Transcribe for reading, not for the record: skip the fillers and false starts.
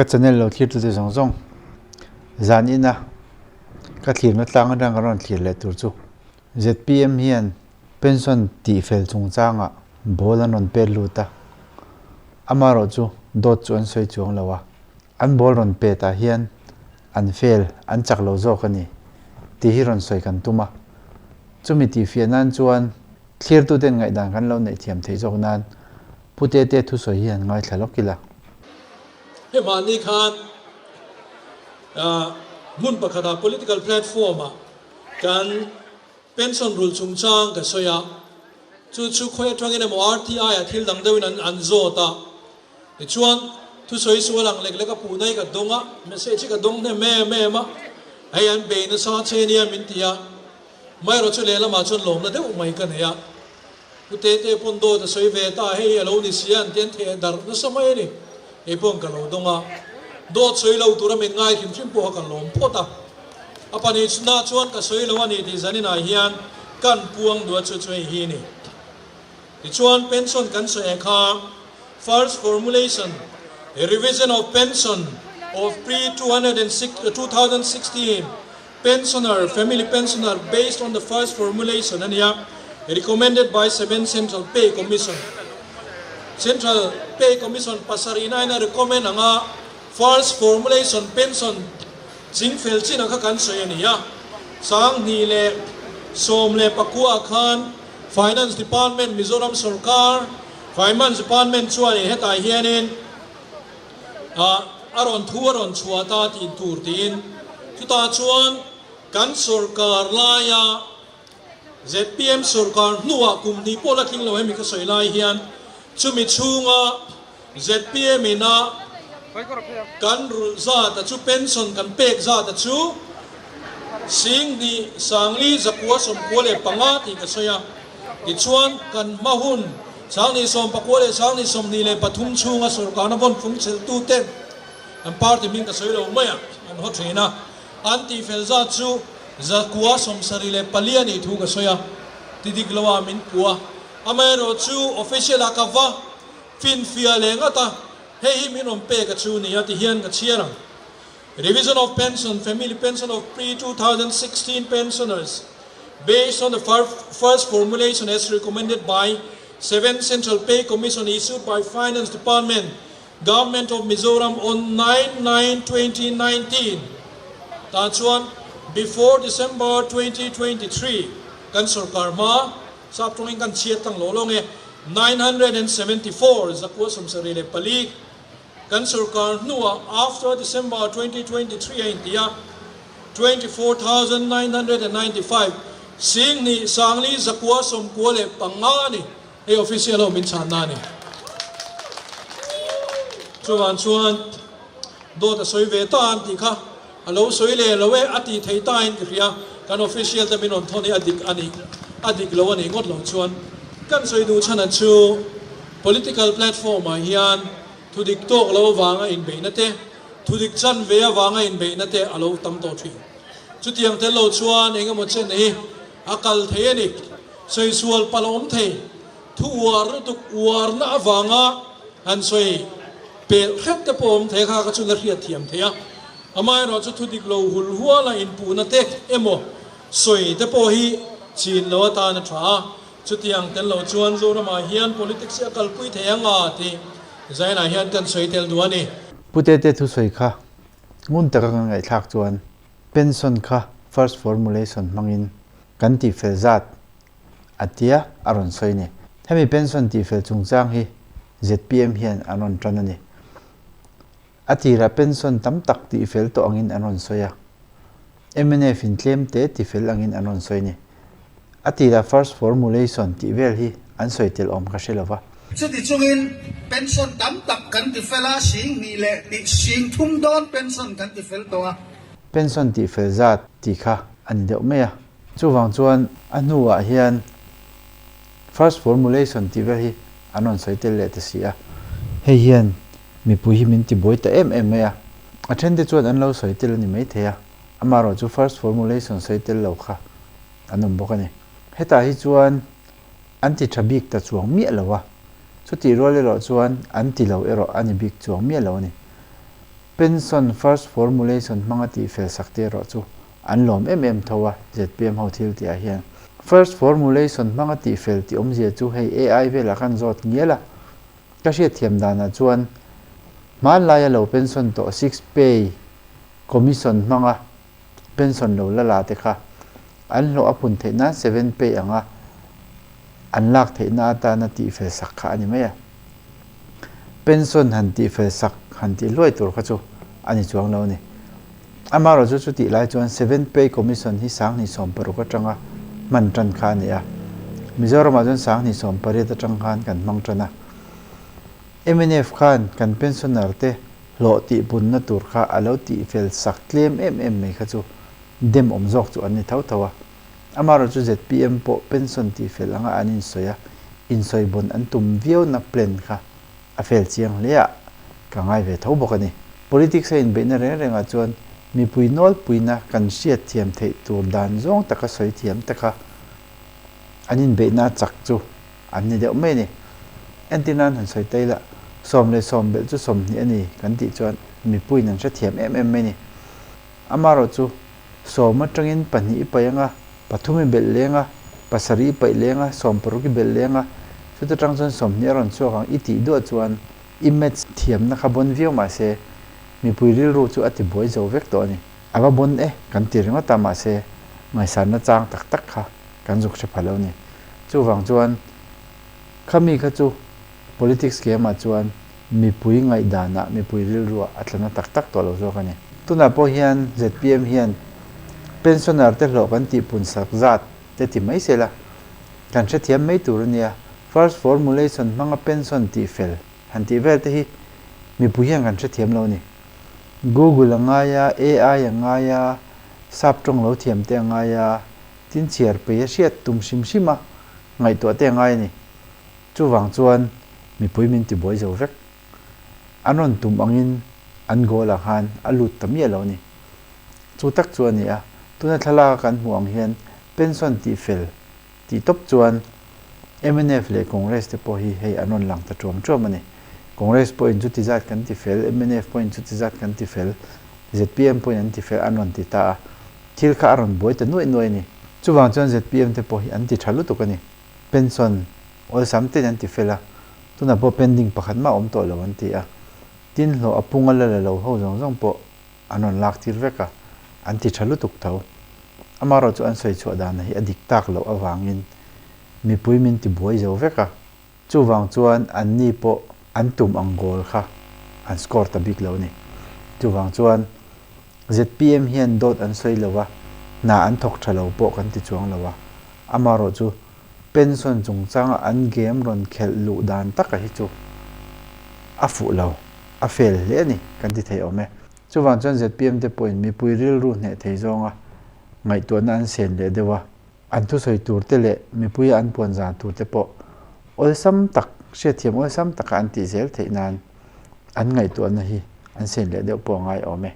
Ka channel lo thlirtute zawng zawng zan ina ka thlirna tlang atang ka rawn thlir leh tur chu zpm hian pension tihfel chungchangah ball an rawn pet lut a, amaherawhchu dawt chu an sawi chuang lo a, an ball rawn pet ah hian an fail an chak lo zawk a ni tih hi rawn sawi kan tum a, chumi tihfiah nan chuan thlirtuten ngaihdan kan lo neih thiam theih zawk nan Pu Tete thusawi hi han ngaithla lawk ila. He mahni khan hmun pakhatah political platform ah kan pension rul chungchang ka sawi a, chu chu khawi atangin emaw RTI ah thil dang deuhin an an zawt a, tichuan thusawi sual ang lek lek a puhna hi ka dawng a, message hi ka dawng hnem em em a, hei an bei nasa che nia min ti a, amaherawhchu chu lehlamah chuan lawmna deuh mai ka nei a. Pu Tete pawn dawt a sawi ve ta, hei a lo ni sia an ti an theh darh nasa mai a ni. Kei pawn ka lo dawng a, dawt sawi lo tura min ngai hrim hrim pawha ka lawm phawt a. A pahnihna chuan ka sawi lo a ni tih zaninah hian kan puang duh a chu chu hei hi a ni. Tichuan pension kan sawi ang kha first formulation, revision of pension of pre 2016, Pensioner, Family Pensioner based on the first formulation a nia, recommended by Seventh Central Pay Commission. Central Pay Commission pasarihna in a recommend anga first formulation pension chingfel chin ang kha kan sawi a ni a. 2019 khan Finance Department Mizoram sorkar Finance Department chuanin hetah hianin a rawn thu a rawn chhuah ta tih tur tiin chutah chuan kan sorkar laia zpm sorkar hnuah kum hnih pawh la tling lo hemi ka sawi lai hian chumi chhunga zpm ina kan rulh zat a chu pension kan pek zat a chu 10 sangli 995 tih ka sawi a tichuan kan hma hun 2019 leh 2023 chhunga sorkarna vawn fung chelhtute an party hming ka sawi lo mai a, an haw thin a, an tihfel zat chu 974 a nih thu ka sawi a, ti dik lo ah min pua. Amaherawhchu official ah ka va finfiah leh ngat a, hei hi min rawn pek a chu ni a ti hian ka chhiar ang. Revision of pension, family pension of pre 2016 pensioners based on the first formulation as recommended by Seventh Central Pay Commission issued by Finance Department, Government of Mizoram on 9/9/2019 tah chuan before December 2023 kan sorkar hma sap tawngin kan chhiat tlang lawh lawng e 974 974 Kan sorkar hnuah after December 2023 a inti a, 24,995 2 sangli 995 a ni. Hei official ho min chhanna a ni. Chuvang chuan dawt a sawi ve ta an tih kha a lo sawi leh lo e a tih theih ta in ka hria. Kan official te min rawn thawn hi a dik a ni, a dik lo a nih ngawt loh chuan kan sawi duh chhan a chu political platform ah hian Thu dik tawk lo avanga inbeihna te, thu dik chan ve avanga inbeihna te a lo tam tawh thin. Chutiang tel lo chuan eng emaw chen hi a kal thei a ni. Sawi sual palh a awm thei. Thu uar lutuk uarna avanga han sawi pelh hret te pawh a awm thei a, kha kha chu la hriat thiam thei a. Amaherawh chu thu dik lo hul huala inpuhna te emaw sawi te pawh hi chin lo atan a tha a. Chutiang tel lo chuan Zoramah hian politics hi a kalpui thei ang a tih Zainah hian kan sawi tel duh a ni. Pu Tete thusawi kha ngun taka kan ngaihthlak chuan pension kha first formulation hmangin kan tihfel zat a tia a rawn sawi ni. Hemi pension tihfel chungchang hi zpm hian an rawn tan a ni. A tirah pension tam tak tihfel tawh angin an rawn sawi a, mnf in tlem te tifel angin an rawn sawi ni. A tirah first formulation tih vel hi an sawi tel awm ka hre lo va. Chuti chungin pension tam tak kan tifel a, 2000 leh tih 3000 dawn pension kan tifel tawh a. Pension tihfel zat tih kha a ni deuh mai a. Chuvang chuan a hnuah hian first formulation tih vel hi an rawn sawi tel leh ta si a. Hei hian Mipui hi min tibuai ta em em mai a, a then te chuan an lo sawi tel a ni maithei a, amaherawh chu first formulation sawi tel lo kha an awm bawk a ni. Hetah hi chuan an ti tha bik ta chuang miah lo a, chutih rual erawh chuan an ti lo erawh a ni bik chuang miah lo a ni. Pension first formulation hmanga tihfel sak te erawh chu an lawm em em tho a, zpm ho thil tihah hian. First formulation hmanga tihfel tih awmzia chu hei AI velah khan zawt ngial a, ka hriatthiam danah chuan hmanlaia lo pension tawh six pay commission hmanga pension lo la la te kha an hlawh a pun theih nan seven pay anga an lak theihna atana tihfel sak kha a ni mai a. Pension han tihfel sak han tih hluai tur kha chu a ni chuang lo a ni. Amaherawh chu chutih lai chuan seven pay commission hi 2016 atanga hman tan kha a ni a. Mizoramah chuan 2018 atang khan kan hmang tan a. Mnf khan kan pensioner te hlawh tihpunna tur kha a lo tihfel sak tlem em em mai kha chu dem awm zawk chu an ni tho tho a. Amaherawh chu zpm pawh pension tihfel anga an insawi a, insawi bawn an tum viauna plan kha a fel chiang hle a, ka ngai ve tho bawk a ni. Politics a inbeihna reng rengah chuan mipui nawlpuina kan hriatthiam theih tur dan zawng taka sawi thiam te kha an inbeihna chak chu an ni deuh mai a ni. Entir nan han sawi ta ila, 10 leh 20 belh chu 20 a ni kan tih chuan mipuiin an hrethiam em em mai a ni. Amaherawh chu 10 atangin 2 i paih anga, 3 i belh leng a, 7 i paih leng a, 16 i belh leng a, chuta tang chuan 20 a rawn chhuak ang i tih duah chuan i maths thiamna kha bawn viau mahse mipui rilru chu a ti buai zo vek tawh a ni. A va bawn e kan ti ringawt a mahse ngaihsanna chang tak tak kha kan zuk hre pha lo a ni. Chuvang chuan khami kha chu politics game ah chuan mipui ngaihdanah, mipui rilruah a tlana tak tak tawh lo zawk a ni. Tunah pawh hian zpm hian pensioner te hlawh kan tihpun sak zat te ti mai se la, kan hrethiam mai tur a nia. First formulation hmanga pension tihfel han tih vel te hi mipui hian kan hrethiam lo a ni. Google a ngai a, AI a ngai a, sap tawng lo thiam te a ngai a, tin chhiar pei a hriat tum hrim hrim a ngaihtuah te a ngai a ni. Chuvang chuan mipui min ti buai zo vek. An rawn tum angin an goal ah khan a lut ta miah lo a ni. Chu tak chu a ni a, tuna thlalak a kan hmuh ang hian pension tih fel tih tawp chuan mnf leh Congress te pawh hi hei an rawn lang ta tuam tuam a ni. Congress pawhin chuti zat kan ti fel, mnf pawhin chuti zat kan ti fel, zpm pawhin an ti fel an rawn ti ta a, thil kha a rawn buai ta nuaih nuaih a ni. Chuvang chuan zpm te pawh hi an ti tha lutuk a ni. Pension awlsam ten an ti fel a, tunah pawh pending pakhat mah awm tawh lo an ti a, tin hlawh a pung a la la lo ho zawng zawng pawh an rawn lak tir vek a, an ti tha lutuk tho. Amaherawh chu an sawi chhuah dana hi a dik tak loh avangin mipui min ti buai zo vek a, chuvang chuan anni pawh an tum ang goal kha an score ta bik lo a ni. Chuvang chuan zpm hian dawt an sawi lo a, hna an thawk tha lo pawh kan ti chuang lo a, amaherawh chu pension chungchanga an game rawn khelh luh dan taka hi chu a fuh lo, a fel hle a ni kan ti thei awm e. Chuvang chuan zpm te pawhin mipui rilru hneh thei zawnga ngaihtuahna an sen leh deuh a, an thusawi tur te leh mipuia an puan zan tur te pawh awlsam tak, hriatthiam awlsam taka an tih zel theih nan an ngaihtuahna hi an sen leh deuh pawh a ngai awm e.